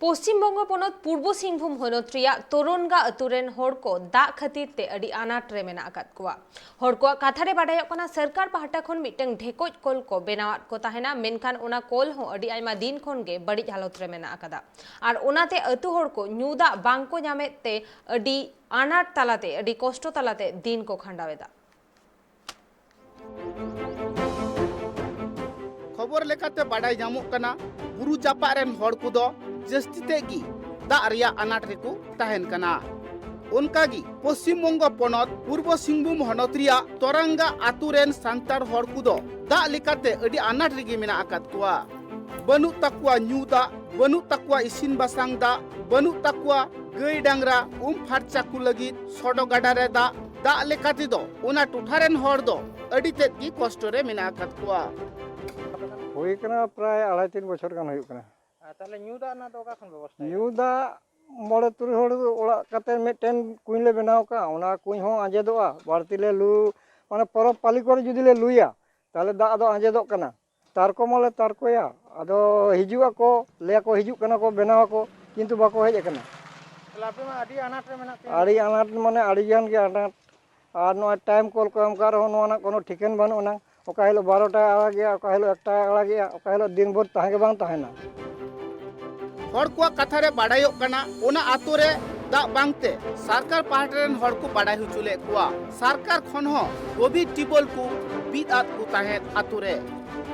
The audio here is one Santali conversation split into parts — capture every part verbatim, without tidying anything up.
ᱯᱚᱥᱪᱤᱢ ᱵᱚᱝᱜᱚ ᱯᱚᱱᱚᱛ ᱯᱩᱨᱵᱚ ᱥᱤᱝᱵᱷᱩᱢ ᱦᱚᱱᱚᱛ ᱨᱮᱭᱟᱜ ᱛᱳᱨᱚᱱᱜᱟ ᱟᱹᱛᱩ ᱨᱮᱱ ᱦᱚᱲ ᱠᱚ ᱫᱟᱜ ᱠᱷᱟᱹᱛᱤᱨ ᱛᱮ ᱟᱹᱰᱤ ᱟᱱᱟᱴ ᱨᱮ ᱢᱮᱱᱟᱜ ᱟᱠᱟᱫ ᱠᱚᱣᱟ᱾ ᱦᱚᱲ ᱠᱚᱣᱟᱜ ᱠᱟᱛᱷᱟ ᱨᱮ ᱵᱟᱰᱟᱭᱚᱜ ᱠᱟᱱᱟ, ᱥᱚᱨᱠᱟᱨ ᱯᱟᱦᱴᱟ ᱠᱷᱚᱱ ᱢᱤᱫᱴᱟᱝ ᱰᱷᱮᱠᱚᱡ ᱠᱚᱞ ᱠᱚ ᱵᱮᱱᱟᱣᱟᱫ ᱠᱚ ᱛᱟᱦᱮᱱᱟ, ᱢᱮᱱᱠᱷᱟᱱ ᱚᱱᱟ ᱠᱚᱞ ᱦᱚᱸ ᱟᱹᱰᱤ ᱟᱭᱢᱟ ᱫᱤᱱ ᱠᱷᱚᱱ ᱜᱮ ᱵᱟᱹᱲᱤᱡ ᱦᱟᱞᱚᱛ ᱨᱮ ᱢᱮᱱᱟᱜ ᱟᱠᱟᱫᱟ᱾ ᱟᱨ ᱚᱱᱟᱛᱮ ᱟᱹᱛᱩ ᱦᱚᱲ ᱠᱚ ᱧᱩ ᱫᱟᱜ ᱵᱟᱝ ᱠᱚ ᱧᱟᱢᱮᱫ ᱛᱮ ᱟᱹᱰᱤ ᱟᱱᱟᱴ ᱛᱟᱞᱟᱛᱮ, ᱟᱹᱰᱤ ᱠᱚᱥᱴᱚ ᱛᱟᱞᱟᱛᱮ ᱫᱤᱱ ᱠᱚ ᱠᱷᱟᱸᱰᱟᱣ ᱮᱫᱟ᱾ ᱠᱷᱚᱵᱚᱨ ᱞᱮᱠᱟᱛᱮ ᱵᱟᱰᱟᱭ ᱧᱟᱢᱚᱜ ᱠᱟᱱᱟ, ᱵᱩᱨᱩ ᱡᱟᱯᱟᱜ ᱨᱮᱱ ᱦᱚᱲ ᱠᱚᱫᱚ ᱡᱟᱹᱥᱛᱤ ᱛᱮᱫ ᱜᱮ ᱫᱟᱜ ᱨᱮᱭᱟᱜ ᱟᱱᱟᱴ ᱨᱮᱠᱚ ᱛᱟᱦᱮᱱ ᱠᱟᱱᱟ᱾ ᱚᱱᱠᱟᱜᱮ ᱯᱚᱥᱪᱤᱢ ᱵᱚᱝᱜᱚ ᱯᱚᱱᱚᱛ ᱯᱩᱨᱵᱚ ᱥᱤᱝᱵᱷᱩᱢ ᱦᱚᱱᱚᱛ ᱨᱮᱭᱟᱜ ᱛᱚᱨᱟᱝᱜᱟ ᱟᱛᱩ ᱨᱮᱱ ᱥᱟᱱᱛᱟᱲ ᱦᱚᱲ ᱠᱚᱫᱚ ᱫᱟᱜ ᱞᱮᱠᱟᱛᱮ ᱟᱹᱰᱤ ᱟᱱᱟᱴ ᱨᱮᱜᱮ ᱢᱮᱱᱟᱜ ᱟᱠᱟᱫ ᱠᱚᱣᱟ᱾ ᱵᱟᱹᱱᱩᱜ ᱛᱟᱠᱚᱣᱟ ᱧᱩ ᱫᱟᱜ, ᱵᱟᱹᱱᱩᱜ ᱛᱟᱠᱚᱣᱟ ᱤᱥᱤᱱ ᱵᱟᱥᱟᱝ ᱫᱟᱜ, ᱵᱟᱹᱱᱩᱜ ᱛᱟᱠᱚᱣᱟ ᱜᱟᱹᱭ ᱰᱟᱝᱨᱟ ᱩᱢ ᱯᱷᱟᱨᱪᱟ ᱠᱚ ᱞᱟᱹᱜᱤᱫ ᱥᱚᱰᱚ ᱜᱟᱰᱟ ᱨᱮ ᱫᱟᱜ᱾ ᱫᱟᱜ ᱞᱮᱠᱟ ᱛᱮᱫᱚ ᱚᱱᱟ ᱴᱚᱴᱷᱟ ᱨᱮᱱ ᱦᱚᱲ ᱫᱚ ᱟᱹᱰᱤ ᱛᱮᱫ ᱜᱮ ᱠᱚᱥᱴᱚ ᱨᱮ ᱢᱮᱱᱟᱜ ᱟᱠᱟᱫ ᱠᱚᱣᱟ᱾ ᱦᱩᱭ ᱠᱟᱱᱟ ᱯᱨᱟᱭ ᱟᱲᱟᱭ ᱛᱤᱱ ᱵᱚᱪᱷᱚᱨ ᱜᱟᱱ ᱦᱩᱭᱩᱜ ᱠᱟᱱᱟ᱾ ᱟᱨ ᱛᱟᱦᱞᱮ ᱧᱩ ᱫᱟᱜ ᱨᱮᱱᱟᱜ ᱫᱚ ᱚᱠᱟ ᱠᱷᱚᱱ ᱵᱮᱵᱚᱥᱛᱷᱟ ᱧᱩ ᱦᱩᱭᱩᱜᱼᱟ? ᱫᱟᱜ ᱢᱚᱬᱮ ᱛᱩᱨᱩᱭ ᱦᱚᱲ ᱚᱲᱟᱜ ᱠᱟᱛᱮ ᱢᱤᱫᱴᱮᱱ ᱠᱩᱧ ᱞᱮ ᱵᱮᱱᱟᱣ ᱠᱟᱜᱼᱟ, ᱚᱱᱟ ᱠᱩᱧ ᱦᱚᱸ ᱟᱸᱡᱮᱫᱚᱜᱼᱟ᱾ ᱵᱟᱹᱲᱛᱤ ᱞᱮ ᱞᱩ, ᱢᱟᱱᱮ ᱯᱚᱨᱚᱵᱽ ᱯᱟᱹᱞᱤ ᱠᱚᱨᱮ ᱡᱩᱫᱤ ᱞᱮ ᱞᱩᱭᱟ, ᱛᱟᱦᱞᱮ ᱫᱟᱜ ᱫᱚ ᱟᱸᱡᱮᱫᱚᱜ ᱠᱟᱱᱟ᱾ ᱛᱟᱨᱠᱚ ᱢᱟᱞᱮ ᱛᱟᱨᱠᱚᱭᱟ, ᱟᱫᱚ ᱦᱤᱡᱩᱜ ᱟᱠᱚ, ᱞᱟᱹᱭ ᱟᱠᱚ ᱦᱤᱡᱩᱜ ᱠᱟᱱᱟ ᱠᱚ, ᱵᱮᱱᱟᱣ ᱟᱠᱚ, ᱠᱤᱱᱛᱩ ᱵᱟᱠᱚ ᱦᱮᱡ ᱟᱠᱟᱱᱟ᱾ ᱛᱟᱦᱞᱮ ᱟᱯᱮ ᱢᱟ ᱟᱹᱰᱤ ᱟᱱᱟᱴ ᱨᱮ ᱢᱮᱱᱟᱜ ᱯᱮᱭᱟ᱾ ᱟᱹᱰᱤ ᱟᱱᱟᱴ, ᱢᱟᱱᱮ ᱟᱹᱰᱤ ᱜᱟᱱ ᱜᱮ ᱟᱱᱟᱴ᱾ ᱟᱨ ᱱᱚᱜᱼᱚᱭ ᱴᱟᱭᱤᱢ ᱠᱚᱞ ᱠᱚ ᱮᱢ ᱠᱟᱜ ᱨᱮᱦᱚᱸ ᱱᱚᱣᱟ ᱨᱮᱱᱟᱜ ᱠᱳᱱᱳ ᱴᱷᱤᱠᱟᱹᱱ ᱵᱟᱹᱱᱩᱜ ᱟᱱᱟᱝ᱾ ᱚᱠᱟ ᱦᱤᱞᱳᱜ ᱵᱟᱨᱚᱴᱟᱭ ᱟᱲᱟᱜᱮᱜᱼᱟ, ᱚᱠᱟ ᱦᱤᱞᱳᱜ ᱮᱠᱴᱟᱭ ᱟᱲᱟᱜᱮᱜᱼᱟ, ᱚᱠᱟ ᱦᱤᱞᱳᱜ ᱫᱤᱱ ᱵᱷᱳᱨ ᱛᱟᱦᱮᱸ ᱜᱮ ᱵᱟᱝ ᱛᱟᱦᱮᱱᱟ᱾ ᱦᱚᱲ ᱠᱚᱣᱟᱜ ᱠᱟᱛᱷᱟ ᱨᱮ ᱵᱟᱰᱟᱭᱚᱜ ᱠᱟᱱᱟ, ᱚᱱᱟ ᱟᱛᱳ ᱨᱮ ᱫᱟᱜ ᱵᱟᱝᱛᱮ ᱥᱚᱨᱠᱟᱨ ᱯᱟᱦᱴᱟ ᱨᱮᱱ ᱦᱚᱲ ᱠᱚ ᱵᱟᱰᱟᱭ ᱦᱚᱪᱚ ᱞᱮᱫ ᱠᱚᱣᱟ᱾ ᱥᱚᱨᱠᱟᱨ ᱠᱷᱚᱱ ᱦᱚᱸ ᱜᱚᱵᱷᱤᱨ ᱴᱤᱭᱩᱵᱚᱞ ᱠᱚ ᱵᱤᱫ ᱟᱫ ᱠᱚ ᱛᱟᱦᱮᱸᱫ ᱟᱛᱳ ᱨᱮ᱾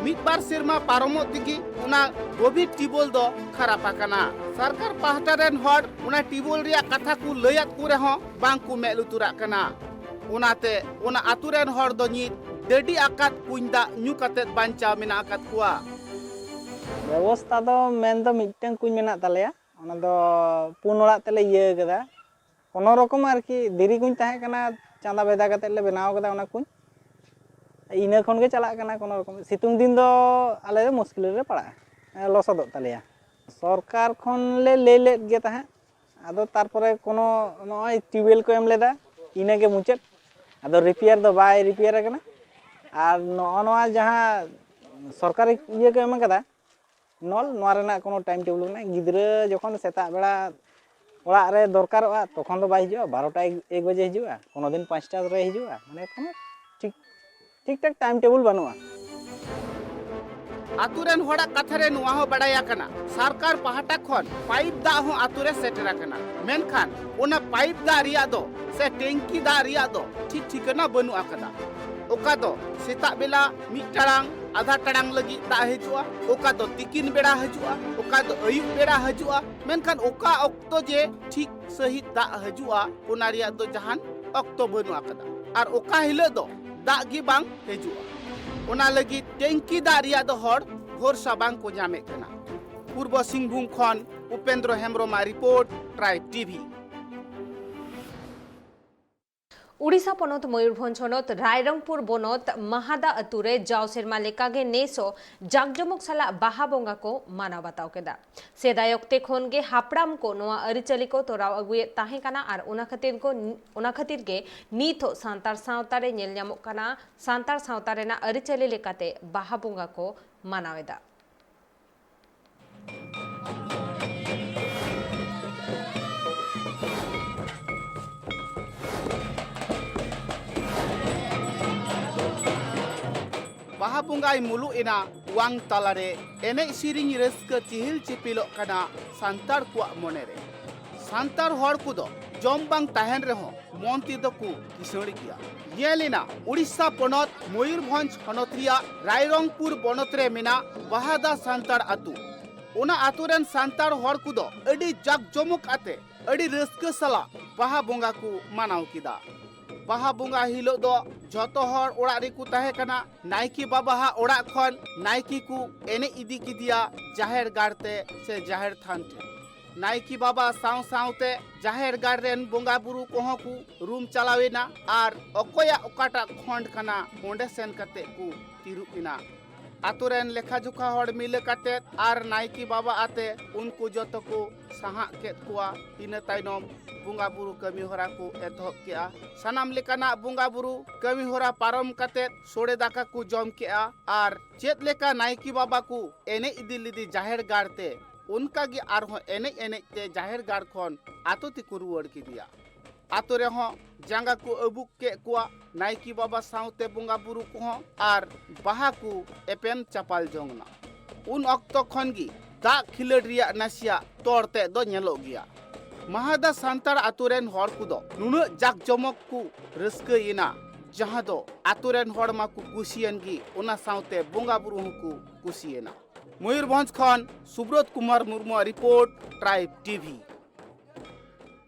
ᱢᱤᱫ ᱵᱟᱨ ᱥᱮᱨᱢᱟ ᱯᱟᱨᱚᱢᱚᱜ ᱛᱮᱜᱮ ᱚᱱᱟ ᱜᱚᱵᱷᱤᱨ ᱴᱤᱭᱩᱵᱚᱞ ᱫᱚ ᱠᱷᱟᱨᱟᱯ ᱟᱠᱟᱱᱟ᱾ ᱥᱚᱨᱠᱟᱨ ᱯᱟᱦᱴᱟ ᱨᱮᱱ ᱦᱚᱲ ᱚᱱᱟ ᱴᱤᱭᱩᱵᱚᱞ ᱨᱮᱭᱟᱜ ᱠᱟᱛᱷᱟ ᱠᱚ ᱞᱟᱹᱭ ᱟᱫ ᱠᱚ ᱨᱮᱦᱚᱸ ᱵᱟᱝ ᱠᱚ ᱢᱮᱫ ᱞᱩᱛᱩᱨᱟᱜ ᱠᱟᱱᱟ᱾ ᱚᱱᱟᱛᱮ ᱚᱱᱟ ᱟᱛᱳ ᱨᱮᱱ ᱦᱚᱲ ᱫᱚ ᱱᱤᱛ ᱰᱟᱹᱰᱤ ᱟᱠᱟᱫ ᱠᱩᱧ ᱫᱟᱜ ᱧᱩ ᱠᱟᱛᱮ ᱵᱟᱧᱪᱟᱣ ᱢᱮᱱᱟᱜ ᱟᱠᱟᱫ ᱠᱚᱣᱟ᱾ ᱵᱮᱵᱚᱥᱛᱟ ᱫᱚ ᱢᱮᱱ ᱫᱚ ᱢᱤᱫᱴᱟᱝ ᱠᱩᱧ ᱢᱮᱱᱟᱜ ᱛᱟᱞᱮᱭᱟ, ᱚᱱᱟ ᱫᱚ ᱯᱩᱱ ᱚᱲᱟᱜ ᱛᱮᱞᱮ ᱤᱭᱟᱹ ᱠᱟᱫᱟ᱾ ᱠᱳᱱᱳ ᱨᱚᱠᱚᱢ ᱟᱨᱠᱤ ᱫᱷᱤᱨᱤ ᱠᱩᱧ ᱛᱟᱦᱮᱸ ᱠᱟᱱᱟ, ᱪᱟᱸᱫᱟ ᱵᱷᱮᱫᱟ ᱠᱟᱛᱮ ᱞᱮ ᱵᱮᱱᱟᱣ ᱠᱟᱫᱟ ᱚᱱᱟ ᱠᱩᱧ᱾ ᱤᱱᱟᱹ ᱠᱷᱚᱱ ᱜᱮ ᱪᱟᱞᱟᱜ ᱠᱟᱱᱟ ᱠᱳᱱᱳ ᱨᱚᱠᱚᱢ᱾ ᱥᱤᱛᱩᱝ ᱫᱤᱱ ᱫᱚ ᱟᱞᱮ ᱫᱚ ᱢᱩᱥᱠᱤᱞ ᱨᱮᱞᱮ ᱯᱟᱲᱟᱜᱼᱟ, ᱞᱚᱥᱚᱫᱚᱜ ᱛᱟᱞᱮᱭᱟ᱾ ᱥᱚᱨᱠᱟᱨ ᱠᱷᱚᱱ ᱞᱮ ᱞᱟᱹᱭ ᱞᱮᱫ ᱜᱮ ᱛᱟᱦᱮᱸᱫ, ᱟᱫᱚ ᱛᱟᱨᱯᱚᱨᱮ ᱠᱳᱱᱳ ᱱᱚᱜᱼᱚᱭ ᱴᱤᱭᱩᱵᱚᱭᱮᱞ ᱠᱚ ᱮᱢ ᱞᱮᱫᱟ, ᱤᱱᱟᱹᱜᱮ ᱢᱩᱪᱟᱹᱫ᱾ ᱟᱫᱚ ᱨᱤᱯᱮᱭᱟᱨ ᱫᱚ ᱵᱟᱭ ᱨᱤᱯᱮᱭᱟᱨ ᱟᱠᱟᱱᱟ᱾ ᱟᱨ ᱱᱚᱜᱼᱚ ᱱᱚᱣᱟ ᱡᱟᱦᱟᱸ ᱥᱚᱨᱠᱟᱨᱤ ᱤᱭᱟᱹ ᱠᱚ ᱮᱢ ᱠᱟᱫᱟ, ᱱᱚᱞ ᱱᱚᱣᱟ ᱨᱮᱱᱟᱜ ᱠᱳᱱᱳ time table ᱵᱟᱹᱱᱩᱜᱼᱟ᱾ ᱜᱤᱫᱽᱨᱟᱹ ᱡᱚᱠᱷᱚᱱ ᱥᱮᱛᱟᱜ ᱵᱮᱲᱟ ᱚᱲᱟᱜ ᱨᱮ ᱫᱚᱨᱠᱟᱨᱚᱜᱼᱟ, ᱛᱚᱠᱷᱚᱱ ᱫᱚ ᱵᱟᱭ ᱦᱤᱡᱩᱜᱼᱟ, ᱵᱟᱨᱚᱴᱟ ᱮᱠ ᱵᱟᱡᱮ ᱦᱤᱡᱩᱜᱼᱟ, ᱠᱳᱱᱳ ᱫᱤᱱ ᱯᱟᱸᱪᱴᱟ ᱨᱮ ᱦᱤᱡᱩᱜᱼᱟ, ᱢᱟᱱᱮ ᱠᱳᱱᱳ ᱴᱷᱤᱠ ᱴᱷᱤᱠ ᱴᱷᱟᱠ time table ᱵᱟᱹᱱᱩᱜᱼᱟ᱾ ᱟᱛᱳ ᱨᱮᱱ ᱦᱚᱲᱟᱜ ᱠᱟᱛᱷᱟ ᱨᱮ ᱱᱚᱣᱟ ᱦᱚᱸ ᱵᱟᱲᱟᱭ ᱟᱠᱟᱱᱟ, ᱥᱚᱨᱠᱟᱨ ᱯᱟᱦᱴᱟ ᱠᱷᱚᱱ ᱯᱟᱭᱤᱯ ᱫᱟᱜ ᱦᱚᱸ ᱟᱛᱳ ᱨᱮ ᱥᱮᱴᱮᱨ ᱟᱠᱟᱱᱟ, ᱢᱮᱱᱠᱷᱟᱱ ᱚᱱᱟ ᱯᱟᱭᱤᱯ ᱫᱟᱜ ᱨᱮᱭᱟᱜ ᱫᱚ ᱥᱮ ᱴᱮᱝᱠᱤ ᱫᱟᱜ ᱨᱮᱭᱟᱜ ᱫᱚ ᱴᱷᱤᱠ ᱴᱷᱤᱠᱟᱹᱱᱟ ᱵᱟᱹᱱᱩᱜ ᱟᱠᱟᱫᱟ᱾ ᱚᱠᱟ ᱫᱚ ᱥᱮᱛᱟᱜ ᱵᱮᱞᱟ ᱢᱤᱫ ᱴᱟᱲᱟᱝ ᱟᱫᱷᱟ ᱴᱟᱲᱟᱝ ᱞᱟᱹᱜᱤᱫ ᱫᱟᱜ ᱦᱤᱡᱩᱜᱼᱟ, ᱚᱠᱟ ᱫᱚ ᱛᱤᱠᱤᱱ ᱵᱮᱲᱟ ᱦᱤᱡᱩᱜᱼᱟ, ᱚᱠᱟ ᱫᱚ ᱟᱹᱭᱩᱵ ᱵᱮᱲᱟ ᱦᱤᱡᱩᱜᱼᱟ, ᱢᱮᱱᱠᱷᱟᱱ ᱚᱠᱟ ᱚᱠᱛᱚ ᱡᱮ ᱴᱷᱤᱠ ᱥᱟᱹᱦᱤᱡ ᱫᱟᱜ ᱦᱤᱡᱩᱜᱼᱟ, ᱚᱱᱟ ᱨᱮᱭᱟᱜ ᱫᱚ ᱡᱟᱦᱟᱱ ᱚᱠᱛᱚ ᱵᱟᱹᱱᱩᱜ ᱟᱠᱟᱫᱟ᱾ ᱟᱨ ᱚᱠᱟ ᱦᱤᱞᱳᱜ ᱫᱚ ᱫᱟᱜ ᱜᱮ ᱵᱟᱝ ᱦᱤᱡᱩᱜᱼᱟ, ᱚᱱᱟ ᱞᱟᱹᱜᱤᱫ ᱴᱮᱝᱠᱤ ᱫᱟᱜ ᱨᱮᱭᱟᱜ ᱫᱚ ᱦᱚᱲ ᱵᱷᱚᱨᱥᱟ ᱵᱟᱝ ᱠᱚ ᱧᱟᱢᱮᱫ ᱠᱟᱱᱟ᱾ ᱯᱩᱨᱵᱚ ᱥᱤᱝᱵᱷᱩᱢ ᱠᱷᱚᱱ ᱩᱯᱮᱱᱫᱨᱚ ᱦᱮᱢᱵᱨᱚᱢᱟᱜ ᱨᱤᱯᱳᱨᱴ, ᱴᱨᱟᱭᱤᱵᱽ ᱴᱤᱵᱷᱤ᱾ ᱩᱰᱤᱥᱟ ᱯᱚᱱᱚᱛ ᱢᱚᱭᱩᱨᱵᱷᱚᱸᱡᱽ ᱦᱚᱱᱚᱛ ᱨᱟᱭᱨᱚᱝᱯᱩᱨ ᱵᱚᱱᱚᱛ ᱢᱟᱦᱟᱫᱟ ᱟᱹᱛᱩ ᱨᱮ ᱡᱟᱣ ᱥᱮᱨᱢᱟ ᱞᱮᱠᱟᱜᱮ ᱱᱮᱥ ᱦᱚᱸ ᱡᱟᱠᱡᱚᱢᱚᱠ ᱥᱟᱞᱟᱜ ᱵᱟᱦᱟ ᱵᱚᱸᱜᱟ ᱠᱚ ᱢᱟᱱᱟᱣ ᱵᱟᱛᱟᱣ ᱠᱮᱫᱟ᱾ ᱥᱮᱫᱟᱭ ᱚᱠᱛᱮ ᱠᱷᱚᱱ ᱜᱮ ᱦᱟᱯᱲᱟᱢ ᱠᱚ ᱱᱚᱣᱟ ᱟᱹᱨᱤᱪᱟᱹᱞᱤ ᱠᱚ ᱛᱚᱨᱟᱣ ᱟᱹᱜᱩᱭᱮᱫ ᱛᱟᱦᱮᱸ ᱠᱟᱱᱟ ᱟᱨ ᱚᱱᱟ ᱠᱷᱟᱹᱛᱤᱨ ᱠᱚ, ᱚᱱᱟ ᱠᱷᱟᱹᱛᱤᱨ ᱜᱮ ᱱᱤᱛ ᱦᱚᱸ ᱥᱟᱱᱛᱟᱲ ᱥᱟᱶᱛᱟ ᱨᱮ ᱧᱮᱞ ᱧᱟᱢᱚᱜ ᱠᱟᱱᱟ ᱥᱟᱱᱛᱟᱲ ᱥᱟᱶᱛᱟ ᱨᱮᱱᱟᱜ ᱟᱹᱨᱤᱪᱟᱹᱞᱤ ᱞᱮᱠᱟᱛᱮ ᱵᱟᱦᱟ ᱵᱚᱸᱜᱟ ᱠᱚ ᱢᱟᱱᱟᱣ ᱮᱫᱟ᱾ ᱵᱟᱦᱟ ᱵᱚᱸᱜᱟᱭ ᱢᱩᱞᱩᱜ ᱮᱱᱟ ᱚᱣᱟᱝ ᱛᱟᱞᱟᱨᱮ, ᱮᱱᱮᱡ ᱥᱮᱨᱮᱧ ᱨᱟᱹᱥᱠᱟᱹ ᱪᱤᱦᱤᱞ ᱪᱤᱯᱤᱞᱚᱜ ᱠᱟᱱᱟ ᱥᱟᱱᱛᱟᱲ ᱠᱚᱣᱟᱜ ᱢᱚᱱᱮᱨᱮ᱾ ᱥᱟᱱᱛᱟᱲ ᱦᱚᱲ ᱠᱚᱫᱚ ᱡᱚᱢ ᱵᱟᱝ ᱛᱟᱦᱮᱱ ᱨᱮᱦᱚᱸ ᱢᱚᱱ ᱛᱮᱫᱚ ᱠᱚ ᱠᱤᱥᱟᱹᱬ ᱜᱮᱭᱟ᱾ ᱧᱮᱞ ᱮᱱᱟ ᱩᱲᱤᱥᱥᱟ ᱯᱚᱱᱚᱛ ᱢᱚᱭᱩᱨᱵᱷᱚᱸᱡᱽ ᱦᱚᱱᱚᱛ ᱨᱮᱭᱟᱜ ᱨᱟᱭᱨᱚᱝᱯᱩᱨ ᱵᱚᱱᱚᱛ ᱨᱮ ᱢᱮᱱᱟᱜ ᱵᱟᱦᱟᱫᱟ ᱥᱟᱱᱛᱟᱲ ᱟᱹᱛᱩ᱾ ᱚᱱᱟ ᱟᱹᱛᱩ ᱨᱮᱱ ᱥᱟᱱᱛᱟᱲ ᱦᱚᱲ ᱠᱚᱫᱚ ᱟᱹᱰᱤ ᱡᱟᱠ ᱡᱚᱢᱚᱠ ᱟᱛᱮ ᱟᱹᱰᱤ ᱨᱟᱹᱥᱠᱟᱹ ᱥᱟᱞᱟᱜ ᱵᱟᱦᱟ ᱵᱚᱸᱜᱟ ᱠᱚ ᱢᱟᱱᱟᱣ ᱠᱮᱫᱟ᱾ ᱵᱟᱦᱟ ᱵᱚᱸᱜᱟ ᱦᱤᱞᱳᱜ ᱫᱚ ᱡᱷᱚᱛᱚ ᱦᱚᱲ ᱚᱲᱟᱜ ᱨᱮᱠᱚ ᱛᱟᱦᱮᱸ ᱠᱟᱱᱟ᱾ ᱱᱟᱭᱠᱮ ᱵᱟᱵᱟᱣᱟᱜ ᱚᱲᱟᱜ ᱠᱷᱚᱱ ᱱᱟᱭᱠᱮ ᱠᱚ ᱮᱱᱮᱡ ᱤᱫᱤ ᱠᱮᱫᱮᱭᱟ ᱡᱟᱦᱮᱨ ᱜᱟᱲ ᱛᱮ ᱥᱮ ᱡᱟᱦᱮᱨ ᱛᱷᱟᱱ ᱴᱷᱮᱱ᱾ ᱱᱟᱭᱠᱮ ᱵᱟᱵᱟ ᱥᱟᱶ ᱥᱟᱶᱛᱮ ᱡᱟᱦᱮᱨ ᱜᱟᱲ ᱨᱮᱱ ᱵᱚᱸᱜᱟ ᱵᱩᱨᱩ ᱠᱚᱦᱚᱸ ᱠᱚ ᱨᱩᱢ ᱪᱟᱞᱟᱣ ᱮᱱᱟ ᱟᱨ ᱚᱠᱚᱭᱟᱜ ᱚᱠᱟᱴᱟᱜ ᱠᱷᱚᱸᱰ ᱠᱟᱱᱟ ᱚᱸᱰᱮ ᱥᱮᱱ ᱠᱟᱛᱮ ᱠᱚ ᱛᱤᱨᱩᱵ ᱮᱱᱟ᱾ ᱟᱛᱳ ᱨᱮᱱ ᱞᱮᱠᱷᱟ ᱡᱚᱠᱷᱟ ᱦᱚᱲ ᱢᱤᱞᱟᱹ ᱠᱟᱛᱮ ᱟᱨ ᱱᱟᱭᱠᱮ ᱵᱟᱵᱟ ᱟᱛᱮ ᱩᱱᱠᱩ ᱡᱚᱛᱚ ᱠᱚ ᱥᱟᱦᱟᱜ ᱠᱮᱫ ᱠᱚᱣᱟ᱾ ᱤᱱᱟᱹ ᱛᱟᱭᱱᱚᱢ ᱵᱚᱸᱜᱟ ᱵᱩᱨᱩ ᱠᱟᱹᱢᱤ ᱦᱚᱨᱟ ᱠᱚ ᱮᱛᱚᱦᱚᱵ ᱠᱮᱜᱼᱟ᱾ ᱥᱟᱱᱟᱢ ᱞᱮᱠᱟᱱᱟᱜ ᱵᱚᱸᱜᱟ ᱵᱩᱨᱩ ᱠᱟᱹᱢᱤ ᱦᱚᱨᱟ ᱯᱟᱨᱚᱢ ᱠᱟᱛᱮ ᱥᱚᱲᱮ ᱫᱟᱠᱟ ᱠᱚ ᱡᱚᱢ ᱠᱮᱜᱼᱟ᱾ ᱟᱨ ᱪᱮᱫ ᱞᱮᱠᱟ ᱱᱟᱭᱠᱮ ᱵᱟᱵᱟ ᱠᱚ ᱮᱱᱮᱡ ᱤᱫᱤ ᱞᱮᱫᱮ ᱡᱟᱦᱮᱨ ᱜᱟᱲ ᱛᱮ, ᱚᱱᱠᱟ ᱜᱮ ᱟᱨᱦᱚᱸ ᱮᱱᱮᱡ ᱮᱱᱮᱡ ᱛᱮ ᱡᱟᱦᱮᱨ ᱜᱟᱲ ᱠᱷᱚᱱ ᱟᱛᱳ ᱛᱮᱠᱚ ᱨᱩᱣᱟᱹᱲ ᱠᱮᱫᱮᱭᱟ᱾ ᱟᱛᱳ ᱨᱮᱦᱚᱸ ᱡᱟᱸᱜᱟ ᱠᱚ ᱟᱹᱵᱩᱠ ᱠᱮᱫ ᱠᱚᱣᱟ ᱱᱟᱭᱠᱮ ᱵᱟᱵᱟ ᱥᱟᱶᱛᱮ ᱵᱚᱸᱜᱟ ᱵᱩᱨᱩ ᱠᱚᱦᱚᱸ, ᱟᱨ ᱵᱟᱦᱟ ᱠᱚ ᱮᱯᱮᱢ ᱪᱟᱯᱟᱞ ᱡᱚᱝ ᱮᱱᱟ᱾ ᱩᱱ ᱚᱠᱛᱚ ᱠᱷᱚᱱ ᱜᱮ ᱫᱟᱜ ᱠᱷᱤᱞᱟᱹᱰ ᱨᱮᱭᱟᱜ ᱱᱟᱥᱮᱭᱟᱜ ᱛᱚᱨ ᱛᱮᱫ ᱫᱚ ᱧᱮᱞᱚᱜ ᱜᱮᱭᱟ᱾ ᱢᱟᱦᱟᱫᱟ ᱥᱟᱱᱛᱟᱲ ᱟᱛᱳ ᱨᱮᱱ ᱦᱚᱲ ᱠᱚᱫᱚ ᱱᱩᱱᱟᱹᱜ ᱡᱟᱠ ᱡᱚᱢᱚᱠ ᱠᱚ ᱨᱟᱹᱥᱠᱟᱹᱭᱮᱱᱟ, ᱡᱟᱦᱟᱸ ᱫᱚ ᱟᱛᱳ ᱨᱮᱱ ᱦᱚᱲ ᱢᱟᱠᱚ ᱠᱩᱥᱤᱭᱮᱱ ᱜᱮ, ᱚᱱᱟ ᱥᱟᱶᱛᱮ ᱵᱚᱸᱜᱟ ᱵᱩᱨᱩ ᱦᱚᱸᱠᱚ ᱠᱩᱥᱤᱭᱮᱱᱟ᱾ ᱢᱚᱭᱩᱨᱵᱷᱚᱸᱡᱽ ᱠᱷᱚᱱ ᱥᱩᱵᱨᱚᱛ ᱠᱩᱢᱟᱨ ᱢᱩᱨᱢᱩᱣᱟᱜ ᱨᱤᱯᱳᱨᱴ, ᱴᱨᱟᱭᱤᱵᱽ ᱴᱤᱵᱷᱤ᱾